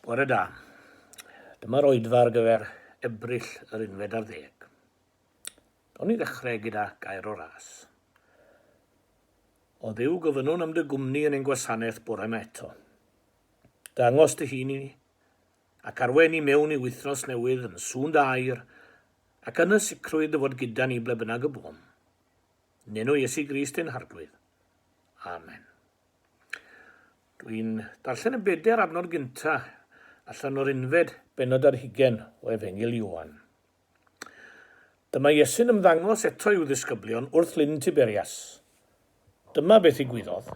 Bore da. Dyma'r oedfa ar gyfer Ebrill yr unfed ar ddeg. Down ni ddechrau gyda gair o ras. O Dduw, gofynnwn am dy gwmni yn ein gwasanaeth bore yma eto. Dangos dy hun i ni, ac arwain ni mewn i wythnos newydd yn sŵn dy air, ac yn y sicrwydd dy fod gyda ni ble bynnag y bom. Yn enw Iesu Grist ein Harglwydd. Amen. Dwi'n darllen y bedair adnod gynta allan o'r unfed bennod ar hugen o Efengyl Ioan. Dyma Iesu'n ymddangos eto i'w ddisgyblion wrth Lyn Tiberias. Dyma beth ddigwyddodd.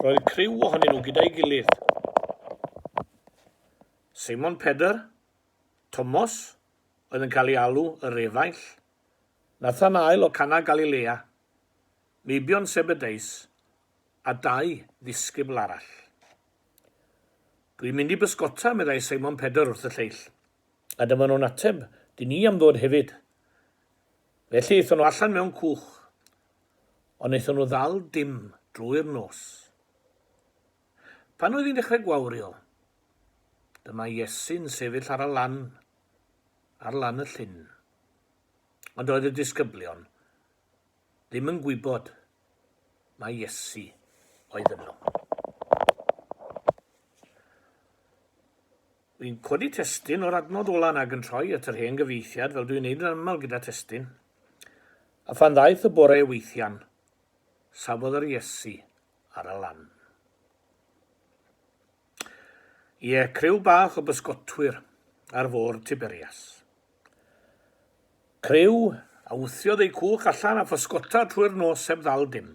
Roedd criw ohonyn nhw gyda'i gilydd. Seimon Pedr, Tomos, oedd yn cael ei alw yr Efaill, Nathanael o Cana Galilea, meibion Sebedeus, a dau ddisgybl arall. Dwi'n mynd i bysgota, meddai Seimon Pedr wrth y lleill. A dyma nhw'n ateb, Dyn ni am ddod hefyd. Felly aethon nhw allan mewn cwch, ond wnaethon nhw ddal dim drwy'r nos. Pan oedd hi'n dechrau gwawrio, dyma Iesu'n sefyll ar y lan, ar lan y llyn. Ond oedd y disgyblion ddim yn gwybod mai Iesu oedd yno. Wy'n codi testun o'r adnod ola yna ac yn troi at yr hen gyfieithiad fel dwi'n neud yn aml gyda testun. A phan ddaeth y bore weithian, safodd yr Iesu ar y lan. Ie, criw bach o bysgotwyr ar fôr Tiberias. Criw a wthiodd eu cwch allan a physgota trwy'r nos heb ddal dim.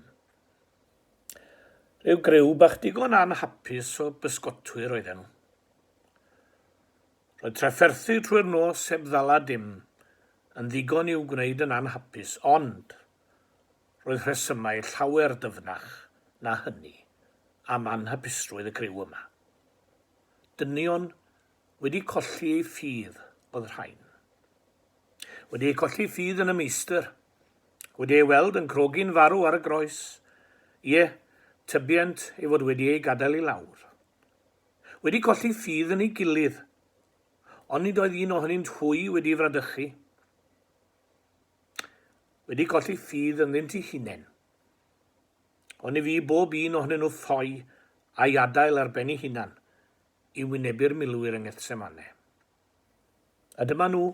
Rhyw griw bach digon anhapus o bysgotwyr oedden nhw. Roedd trafferthu trwy'r nos heb ddala dim yn ddigon i'w gwneud yn anhapus, ond roedd rhesymau llawer dyfnach na hynny am anhapusrwydd y criw yma. Dynion Wedi colli ei ffydd oedd rhain. Wedi ei colli ffydd yn y Meistr. Wedi ei weld yn crogi'n farw ar y groes. Ie, tybient ei fod wedi ei gadael i lawr. Wedi colli ffydd yn ei gilydd. Ond nid oedd un ohonynt hwy wedi ei fradychu. Wedi colli ffydd ynddynt eu hunain. Ond ni fu bob un ohonyn nhw ffoi a'i adael ar ben ei hunan i wynebu'r milwyr yng Ngethsemane. A dyma nhw,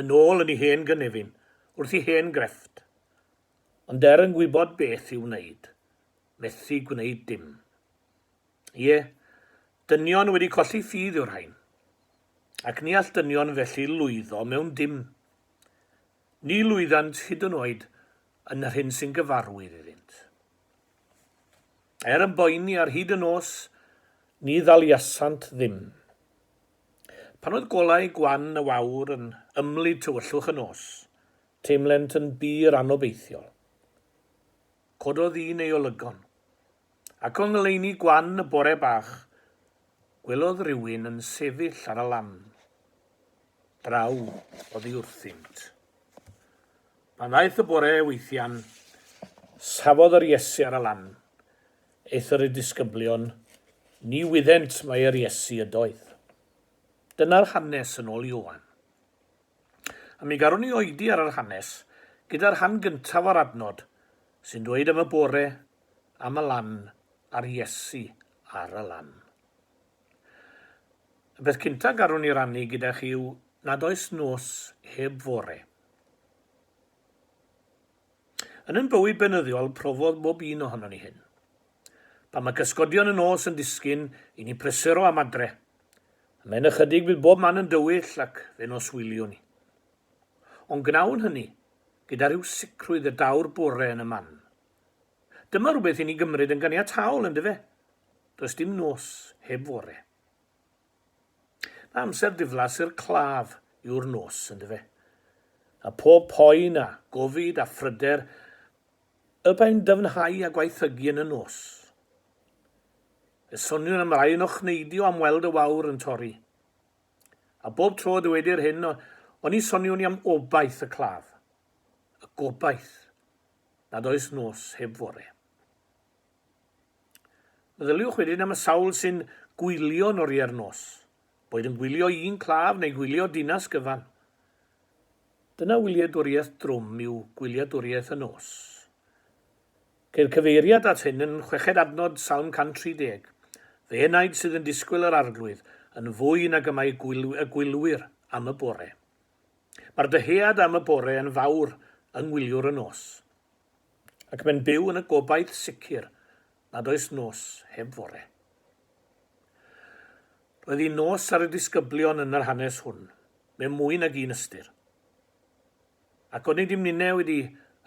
yn ôl yn eu hen gynefin, wrth eu hen grefft, ond er yn gwybod beth i'w wneud, methu gwneud dim. Ie, dynion wedi colli ffydd yw'r rhain, ac ni all dynion felly lwyddo mewn dim. Ni lwyddant hyd yn oed yn yr hyn sy'n gyfarwydd iddynt. Er yn boeni ar hyd y nos, ni ddaliasant ddim. Pan oedd golau gwan y wawr yn ymlid tywyllwch y nos, teimlent yn bur anobeithiol. Cododd un ei olygon, ac yng ngoleuni gwan y bore bach, gwelodd rywun yn sefyll ar y lan, draw oddi wrthynt. Pan ddaeth y bore weithian, safodd yr Iesu ar y lan, eithr y disgyblion, ni wyddent mai yr Iesu ydoedd. Dyna'r hanes yn ôl Ioan. A mi garwn ni oedi ar yr hanes gyda'r rhan gyntaf o'r adnod sy'n dweud am y bore, am y lan, a'r Iesu ar y lan. Y peth cyntaf garwn ni rannu gyda chi yw nad oes nos heb fore. Yn ein bywyd beunyddiol, profodd bob un ohonon ni hyn. Pan mae cysgodion y nos yn disgyn, i ni prysuro am adre. Ymhen ychydig bydd bob man yn dywyll ac fe noswyliwn ni. Ond gnawn hynny gyda rhyw sicrwydd y daw'r bore yn y man. Dyma rhywbeth i ni gymryd yn ganiataol, yndyfe? Does dim nos heb fore. Mae amser diflas i'r claf yw'r nos, yndyfe? A phob poen a gofid a phryder y mae'n dyfnhau a gwaethygu yn y nos. Fe soniwn am rai yn ochneidio am weld y wawr yn torri. A bob tro y dywedir hyn, oni soniwn i am obaith y claf. Y gobaith nad oes nos heb fore. Meddyliwch wedyn am y sawl sy'n gwylio yn oriau'r nos, boed yn gwylio un claf neu gwylio dinas gyfan. Dyna wyliadwriaeth drwm yw gwyliadwriaeth y nos. Ceir cyfeiriad at hyn yn chweched adnod Salm 130, Fy enaid sydd yn disgwyl yr Arglwydd yn fwy nag y mae y gwylwyr am y bore. Mae'r dyhead am y bore yn fawr yng ngwyliwr y nos. Ac mae'n byw yn y gobaith sicr nad oes nos heb fore. Roedd hi'n nos ar y disgyblion yn yr hanes hwn, mewn mwy nag un ystyr. Ac onid ym ninne wedi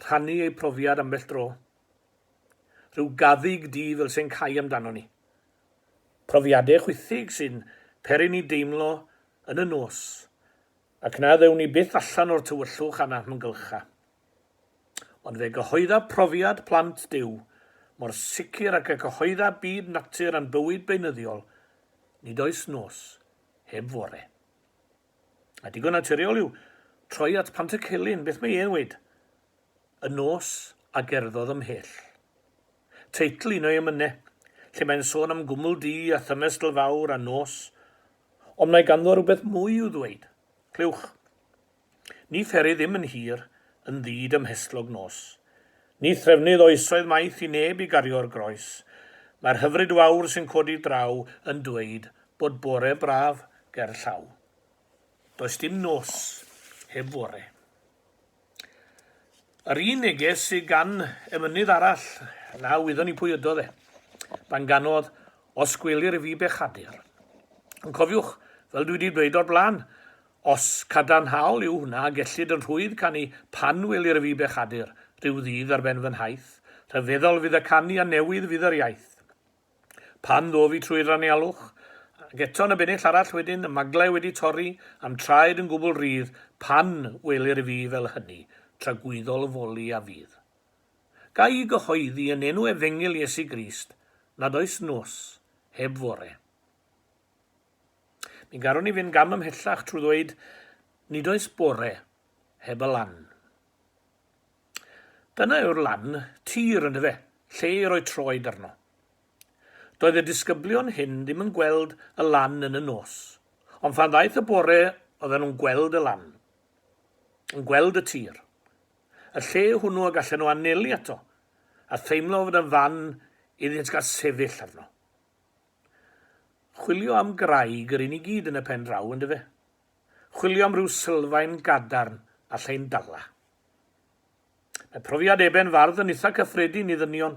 rhannu eu profiad ambell dro? Rhyw gaddug du fel sy'n cau amdano ni. Profiadau chwithig sy'n peri ni deimlo yn y nos, ac na ddewn ni byth allan o'r tywyllwch a'n amgylcha. Ond fe gyhoedda profiad plant Duw, mor sicr ag y cyhoedda byd natur a'n bywyd beunyddiol, nid oes nos heb fore. A digon naturiol yw troi at Pantycelyn, beth mae e'n weud? Y nos a gerddodd ymhell. Teitl un o'i emynau, lle mae'n sôn am gwmwl du a thymestl fawr a nos, ond mae ganddo rhywbeth mwy i'w ddweud. Clywch. Ni phery ddim yn hir yn ddu dymhestlog nos. Ni threfnydd oesoedd maith i neb i gario'r groes. Mae'r hyfryd wawr sy'n codi draw yn dweud bod bore braf ger llaw. Does dim nos heb fore. Yr un neges sydd gan emynydd arall, na wyddon ni pwy ydodd e, pan ganodd Os gwelir i fi bechadur. Ond cofiwch, fel dwi wedi dweud o'r blaen, os cadarnhaol yw hwnna, gellid yn rhwydd canu Pan welir i fi bechadur, rhyw ddydd ar ben fy nhaith, rhyfeddol fydd y canu a newydd fydd yr iaith. Pan ddof i trwy'r anialwch, ac eto yn y bennill arall wedyn, y maglau wedi torri, a'm traed yn gwbl rydd, pan welir i fi fel hynny, tragwyddol foli a fydd. Ga i gyhoeddi yn enw Efengyl Iesu Grist nad oes nos heb fore. Mi garwn i fynd gam ymhellach trwy ddweud, nid oes bore heb y lan. Dyna yw'r lan, tir yndyfe, lle i roi troed arno. Doedd y disgyblion hyn ddim yn gweld y lan yn y nos, ond phan ddaeth y bore oedden nhw'n gweld y lan, yn gweld y tir, y lle hwnnw y gallen nhw anelu ato, a theimlo fod yn fan iddynt gael sefyll arno. Chwilio am graig yr un i gyd yn y pen draw, yndyfe? Chwilio am ryw sylfaen gadarn allai'n dala. Mae profiad Eben Fardd yn itha cyffredin i ddynion.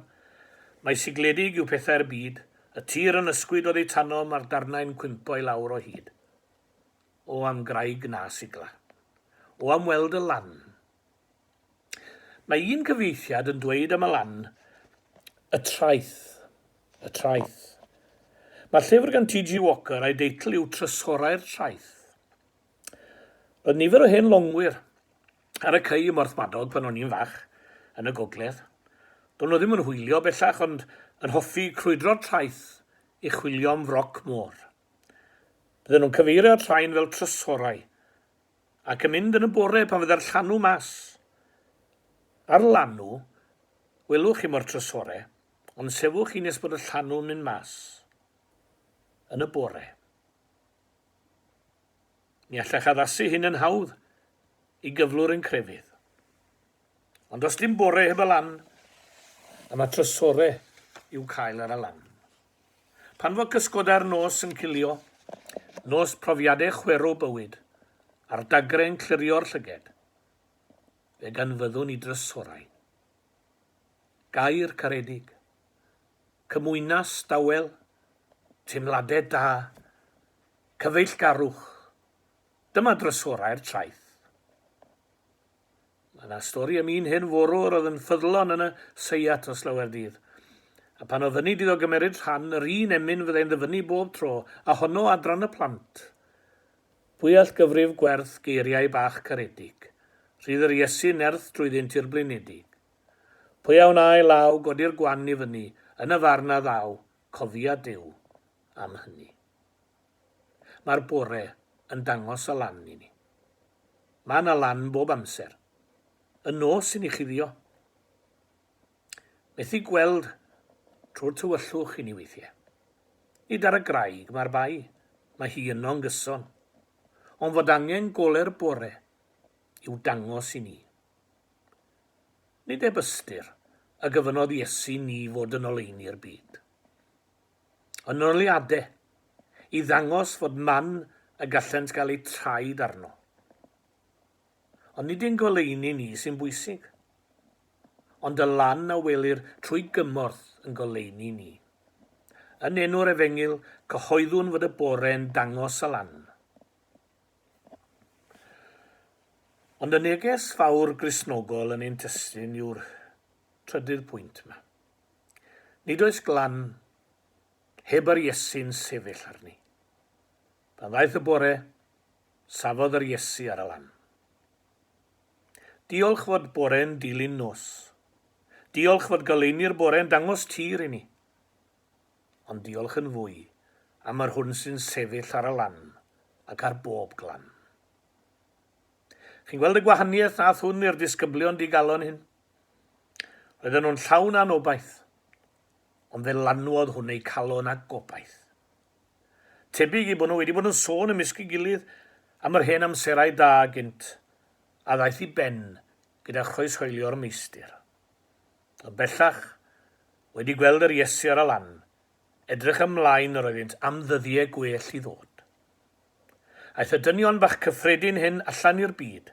Mae sigledig yw pethau'r byd, y tir yn ysgwyd oddi tano mae'r darnau'n cwympo i lawr o hyd. O am graig na sigla. O am weld y lan. Mae un cyfieithiad yn dweud am y lan, y traeth. Y traeth. Mae llyfr gan TG Walker a'i deitl yw Trysorau'r Traeth. Roedd nifer o hen longwyr ar y cei ym Mhorthmadog pan o'n i'n fach, yn y gogledd. Do'n nhw ddim yn hwylio bellach ond yn hoffi crwydro'r traeth i chwilio am froc môr. Bydden nhw'n cyfeirio at rhain fel trysorau ac yn mynd yn y bore pan fydde'r llanw mas. Ar lanw, welwch chi mo'r trysore, ond sefwch chi nes bod y llanw'n mynd mas. Yn y bore. Ni allech addasu hyn yn hawdd i gyflwr ein crefydd. Ond does dim bore heb y lan, a mae trysore i'w cael ar y lan. Pan fo cysgodau'r nos yn cilio, nos profiadau chwerw bywyd, a'r dagre'n clirio'r llyged, fe ganfyddwn i drysorau. Gair caredig, cymwynas dawel, teimladau da, Cyfeillgarwch. Dyma drysorau'r traeth. Mae yna stori am un hen forwr oedd yn ffyddlon yn y seiat dros lawer dydd. A pan ofynnid iddo gymeryd rhan, yr un emyn fyddai'n ddyfynnu bob tro, a honno adran y plant. Pwy all gyfrif gwerth geiriau bach caredig? Rhydd yr Iesu nerth drwyddynt i'r blinedig. Pwy a wna ei law godi'r gwan i fyny, yn y farn a ddaw, cofia Duw am hynny. Mae'r bore yn dangos y lan i ni. Mae yna lan bob amser. Y nos sy'n ei chuddio. Methu gweld trwy'r tywyllwch i ni weithiau. Nid ar y graig mae'r bai, mae hi yno'n gyson. Ond fod angen gole'r bore i'w dangos i ni. Nid heb ystyr y gofynnodd Iesu ni fod yn oleuni'r byd. Yn oleadau, i ddangos fod man y gallent gael eu traed arno. Ond nid ein goleuni ni sy'n bwysig, ond y lan a welir trwy gymorth yn goleuni ni. Yn enw'r Efengyl, cyhoeddwn fod y bore yn dangos y lan. Ond y neges fawr Gristnogol yn ein testun yw'r trydydd pwynt yma. Nid oes glan heb yr Iesu'n sefyll arni. Pan ddaeth y bore, Safodd yr Iesu ar y lan. Diolch fod bore'n dilyn nos. Diolch fod goleuni'r bore'n dangos tir i ni. Ond diolch yn fwy am yr hwn sy'n sefyll ar y lan ac ar bob glan. Chi'n gweld y gwahaniaeth nath hwn i'r disgyblion digalon hyn? Roedden nhw'n llawn anobaith, ond fe lanwodd hwn eu calon â gobaith. Tebyg eu bod nhw wedi bod yn sôn ymysg ei gilydd am yr hen amserau da gynt, a ddaeth i ben gyda chroeshoelio'r meistr. Ond bellach, wedi gweld yr Iesu ar y lan, edrych ymlaen yr oeddynt am ddyddiau gwell i ddod. Aeth y dynion bach cyffredin hyn allan i'r byd,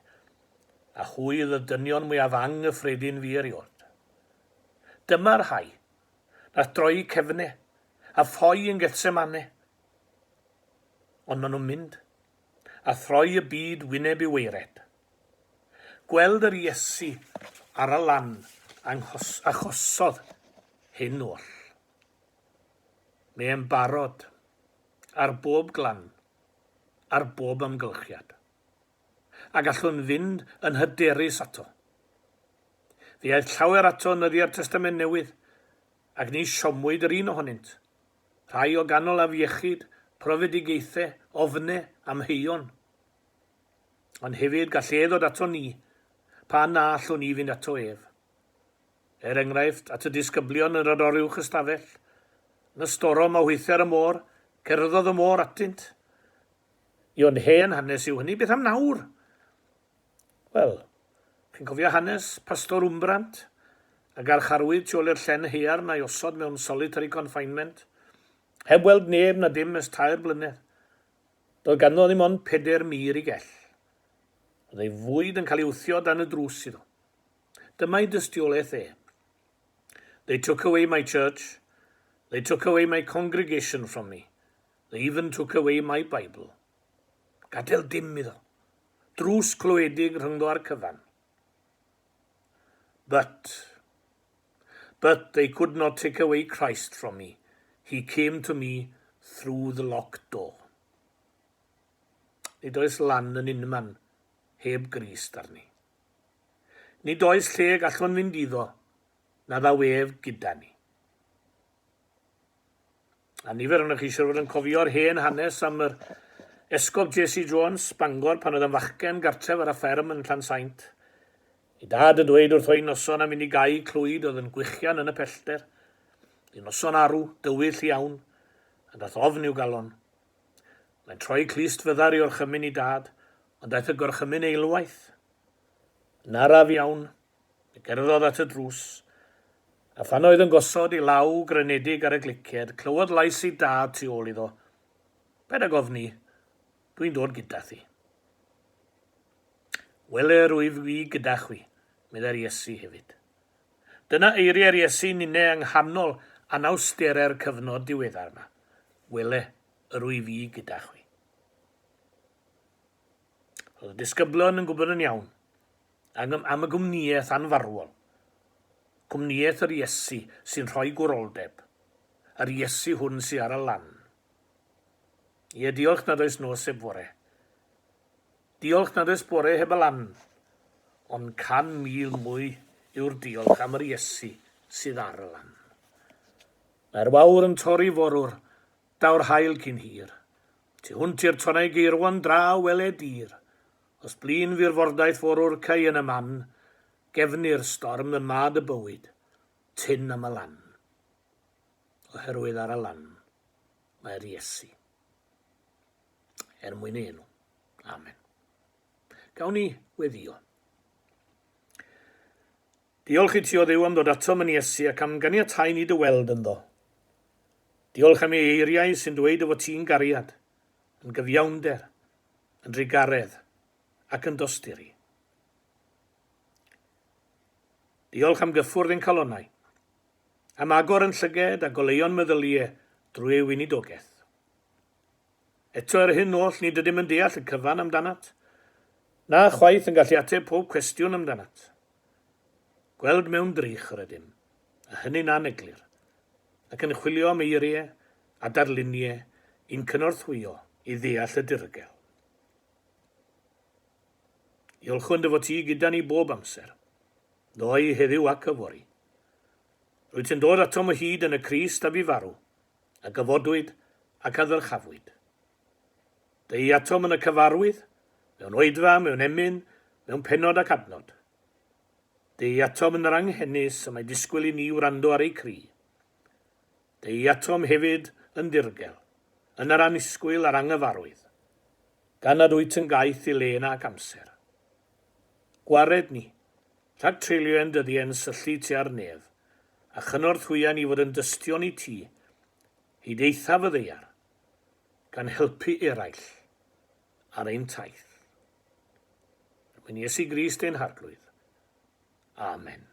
a hwy oedd y dynion mwyaf anghyffredin fu erioed. Dyma'r rhai nath droi cefne a ffoi yn Gethsemane. Ond maen nhw'n mynd, a throi y byd wyneb i waered. Gweld yr Iesu ar y lan achosodd hyn oll. Mae e'n barod ar bob glan, ar bob amgylchiad. A gallwn fynd yn hyderus ato. Fe aeth llawer ato yn nyddiau'r Testament Newydd, ac ni siomwyd yr un ohonynt, rhai o ganol afiechyd, profedigaethau, ofne, amheuon. Ond hefyd gall e ddod ato ni, pan na allwn ni fynd ato ef. Er enghraifft, at y disgyblion yn yr oruwch ystafell. Yn y storom a hwythau ar y môr, cerddodd y môr atynt. I ond hen hanes yw hynny, beth am nawr? Wel, chi'n cofio hanes Pastor Wmbrant, a garcharwyd tu ôl i'r llen haearn a'i osod mewn solitary confinement, heb weld neb na dim ers tair blynedd. Doedd ganddo ddim ond peder mur i gell. Oedd ei fwyd yn cael ei wthio dan y drws iddo. Dyma'i dystiolaeth e. They took away my church, they took away my congregation from me, they even took away my Bible. Gadael dim iddo. Drws clywedig rhyngddo â'r cyfan. But, but they could not take away Christ from me. He came to me through the locked door. Nid oes lan yn unman heb Grist arni. Nid oes lle gallwn fynd iddo na ddaw ef gyda ni. A nifer ohonoch chi siŵr fod yn cofio'r hen hanes am yr Esgob J.C. Jones, Bangor, pan oedd yn fachgen gartref ar y fferm yn Llansaint. Ei dad yn dweud wrtho un noson am fynd i gau clwyd oedd yn gwichian yn y pellter. Un noson arw, dywyll iawn, a dath ofn i'w galon. Mae'n troi clust fyddar i orchymyn i dad, ond daeth y gorchymyn eilwaith. Yn araf iawn, Fe gerddodd at y drws, a phan oedd yn gosod ei law grynedig ar y gliced, clywodd lais ei dad tu ôl iddo, Paid ag ofni, dwi'n dod gyda thi. Wele, rwyf fi gyda chwi, meddai'r Iesu hefyd. Dyna eiriau'r Iesu ninne yng nghanol anawsterau'r cyfnod diweddar yma. Wele, yr wyf fi gyda chwi. Roedd y disgyblion yn gwybod yn iawn am y gwmnïaeth anfarwol, cwmnïaeth yr Iesu sy'n rhoi gwroldeb, yr Iesu hwn sy ar y lan. Ie, diolch nad oes nos heb fore. Diolch nad oes bore heb y lan. Ond 100,000 mwy yw'r diolch am yr Iesu sydd ar y lan. Mae'r wawr yn torri forwr, daw'r haul cyn hir. Tu hwnt i'r tonnau geirwon draw wele dir. Os blin fu'r fordaith forwr cy yn y man, gefnu'r storm ym mad y bywyd, tyn am y lan. Oherwydd ar y lan mae'r Iesu. Er mwyn ei enw. Amen. Gawn ni weddio. Diolch i ti o Dduw am ddod atom yn Iesu ac am ganiatáu ni dy weld ynddo. Diolch am ei eiriau sy'n dweud dy fod ti'n gariad, yn gyfiawnder, yn drugaredd ac yn dosturi. Diolch am gyffwrdd ein calonnau, am agor yn llyged a goleuo'n meddylie drwy ei weinidogaeth. Eto er hyn oll nid ydym yn deall y cyfan amdanat, na chwaith yn gallu ateb pob cwestiwn amdanat. Gweld mewn drych yr ydym, a hynny'n aneglur, ac yn chwilio am eiriau a darluniau i'n cynorthwyo i ddeall y dirgel. Diolchwn dy fod ti gyda ni bob amser, ddoe, heddiw ac yfory. Rwyt yn dod atom o hyd yn y Crist a fu farw, a gyfodwyd ac a ddyrchafwyd. Deu atom yn y cyfarwydd, mewn oedfa, mewn emyn, mewn pennod ac adnod. Deu atom yn yr anghenus y mae disgwyl i ni wrando ar eu cri. Deu atom hefyd yn ddirgel, yn yr annisgwyl a'r anghyfarwydd, gan nad wyt yn gaeth i le nac amser. Gwared ni, rhag treulio ein dyddiau'n syllu tua'r nef, a chynorthwya ni fod yn dystion i ti, hyd eithaf y ddaear, gan helpu eraill ar ein taith. Er mwyn Iesu Grist ein Harglwydd. Amen.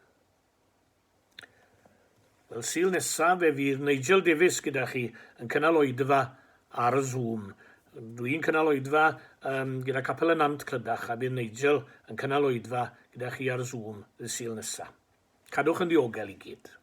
Wel, Sul nesaf fe fydd Nigel Davies gyda chi yn cynnal oedfa ar Zoom. Dwi'n cynnal oedfa um, gyda Capel y Nant Clydach a bydd Nigel yn cynnal oedfa gyda chi ar Zoom y Sul nesaf. Cadwch yn ddiogel i gyd.